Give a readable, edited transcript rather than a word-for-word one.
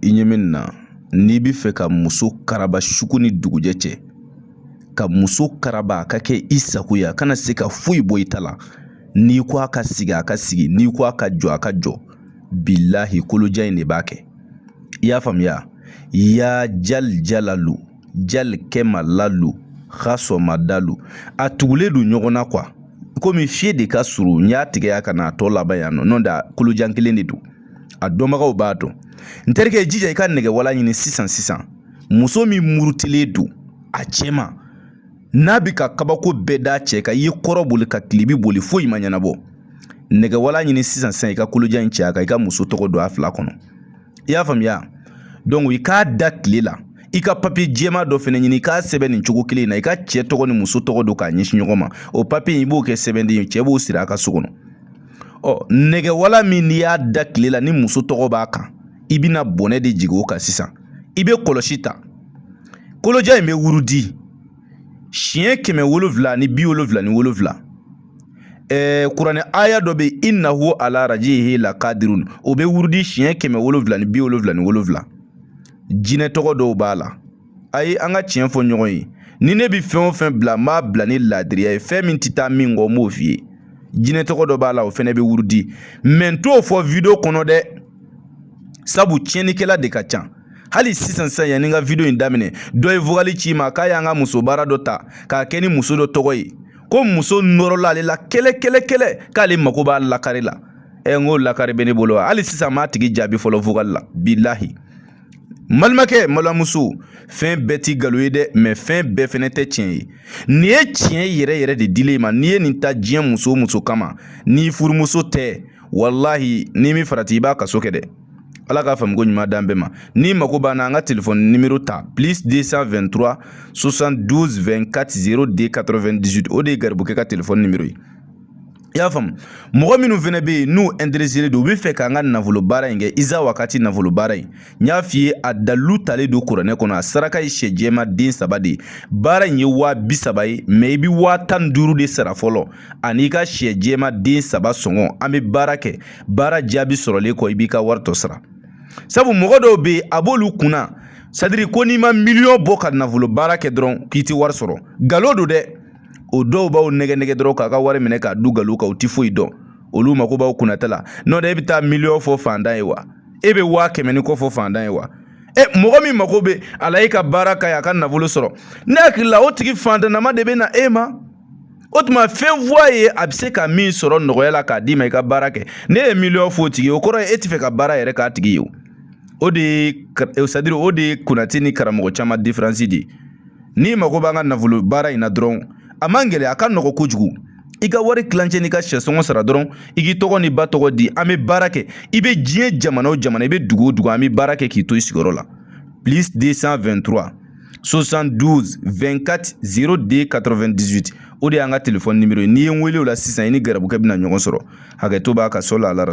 I ɲɛ bɛ nin na, n'i bɛ fɛ ka muso karaba suko ni dugujɛ cɛ, ka muso karaba a ka kɛ i sago ye, a kana se ka foyi bɔ i ta la, n'i ko a ka sigi, a ka sigi, n'i ko a ka jɔ, a ka jɔ, bilahi kolojan in de b'a kɛ. I y'a faamuya? Ya jal jalalu jal kɛma lalu hasɔma dalu, a tugulen don ɲɔgɔn na quoi, komi fiye de ka surun, n y'a tigɛ ya ka n'a tɔ laban yan nɔ, n'o tɛ kolojan kelen de don. A dɔnbagaw b'a dɔn. N terikɛ, jija i ka nɛgɛwala ɲini sisan sisan. Muso min murutilen don a cɛ ma, n'a bɛ ka kabako bɛɛ da cɛ kan, i ye kɔrɔ boli ka tilebi boli, foyi ma ɲɛnabɔ, nɛgɛwala ɲini sisan sisan, i ka kolojan in cɛ a kan, i ka muso tɔgɔ don a fila kɔnɔ. I y'a faamuya? Donc i k'a da tile la, i ka papiye jɛman dɔ fɛnɛ ɲini, i k'a sɛbɛn nin cogo kelen in na, i ka cɛ tɔgɔ ni muso tɔgɔ don k'a ɲɛsin ɲɔgɔn ma. O papiye in, i b'o kɛ sɛbɛnden ye, cɛ b'o siri a ka so kɔnɔ. Ɔ nɛgɛwala min n'i y'a da tile la ni muso tɔgɔ b'a kan, i bɛna bɔnɛ de jigin o kan sisan. I bɛ kɔlɔsi ta, kolojan in bɛ wurudi siɲɛ 777. Kuranɛ aya dɔ bɛ innahu ala rajihi la kadirun, o bɛ wurudi siɲɛ 777. Jinɛ tɔgɔ dɔw b'a la. Ayi, an ka tiɲɛ fɔ ɲɔgɔn ye, ni ne bɛ fɛn o fɛn bila, n b'a bila ni ladiriya ye. Fɛn min tɛ taa min kɔ, n b'o f'i ye. Jinɛ tɔgɔ dɔ b'a la, o fɛnɛ bɛ wurudi, mais n t'o fɔ video kɔnɔ dɛ, sabu tiɲɛnikɛla de ka ca. Hali sisan sisan, yanni n ka video in daminɛ, dɔ ye vocal ci ma k'a y'an ka muso baara dɔ ta k'a kɛ ni muso dɔ tɔgɔ ye, ko muso nɔrɔla ale la kɛlɛ kɛlɛ kɛlɛ, k'ale mako b'a lakari la. N ko lakari bɛ ne bolo wa? Hali sisan n m'a tigi jaabi fɔlɔ vocal la. Bilahi, n balimakɛ, n balimamuso, fɛn bɛɛ ti nkalon ye dɛ, mais fɛn bɛɛ fɛnɛ tɛ tiɲɛ ye. Nin ye tiɲɛ yɛrɛ yɛrɛ de dilen ma. N'i ye nin ta diɲɛ muso o muso kama, n'i furumuso tɛ, walahi n'i mi farati, i b'a kaso kɛ dɛ. Ala k'a faamu ko ɲuman d'an bɛɛ ma. N'i mako b'an na, an ka telefɔni nimero ta: plus 223 72 24 02 98. O de ye garibukɛ ka telefɔni nimero ye. I y'a faamu? Mɔgɔ minnu fɛnɛ bɛ yen n'u intéressé don, u bɛ fɛ k'an ka nafolo baara in kɛ, Iza Wakati nafolo baara in, n y'a f'i ye, a dalilu talen don kuranɛ kɔnɔ. A saraka ye sɛ jɛman den 3 de ye. Baara in ye 30.000 ye, mais i bɛ 15.000 de sara fɔlɔ, ani i ka sɛ jɛman den 3 sɔngɔ. An bɛ baara kɛ, baara jaabi sɔrɔlen kɔ, i b'i ka wari tɔ sara. Sabu mɔgɔ dɔw bɛ yen, a b'olu kunna, c'est-à-dire ko n'i ma miliyɔn bɔ ka nafolo baara kɛ dɔrɔn, k'i tɛ wari sɔrɔ. Nkalon don dɛ. O dɔw b'aw nɛgɛ nɛgɛ dɔrɔn k'a ka wari minɛ k'a du nkalon kan, u ti foyi dɔn, olu mako b'aw kunnata la. N'o tɛ, e bɛ taa miliyɔn fɔ fantan ye wa? E bɛ 100.000 ni kɔ fɔ fantan ye wa? E mɔgɔ min mako bɛ a la, e ka baara ka ɲi, a ka nafolo sɔrɔ, ne hakili la o tigi fantannama de bɛ na e ma. O tuma fɛn fɔ a ye, a bɛ se ka min sɔrɔ nɔgɔya la k'a d'i ma, i ka baara kɛ. Ne ye miliyɔn fɔ o tigi ye, o kɔrɔ ye e tɛ fɛ ka baara yɛrɛ k'a tigi ye. O de ye, c'est-à-dire o de ye Konate ni karamɔgɔ caman différence de ye. N'i mago b'an ka nafolo baara in na dɔrɔn, a man gɛlɛn, a ka nɔgɔ kojugu. I ka wari tilancɛ n'i ka sɛsɔngɔ sara dɔrɔn, i k'i tɔgɔ ni ba tɔgɔ di, an bɛ baara kɛ. I bɛ diɲɛ jamana o jamana, i bɛ dugu o dugu, an bɛ baara kɛ k'i to i sigiyɔrɔ la. Plus 223 72 24 02 98, o de y'an ka telefɔni nimero ye. N'i ye n wele o la sisan, i ni garibukɛ bɛna ɲɔgɔn sɔrɔ. Hakɛto b'a ka sɔrɔ la ala.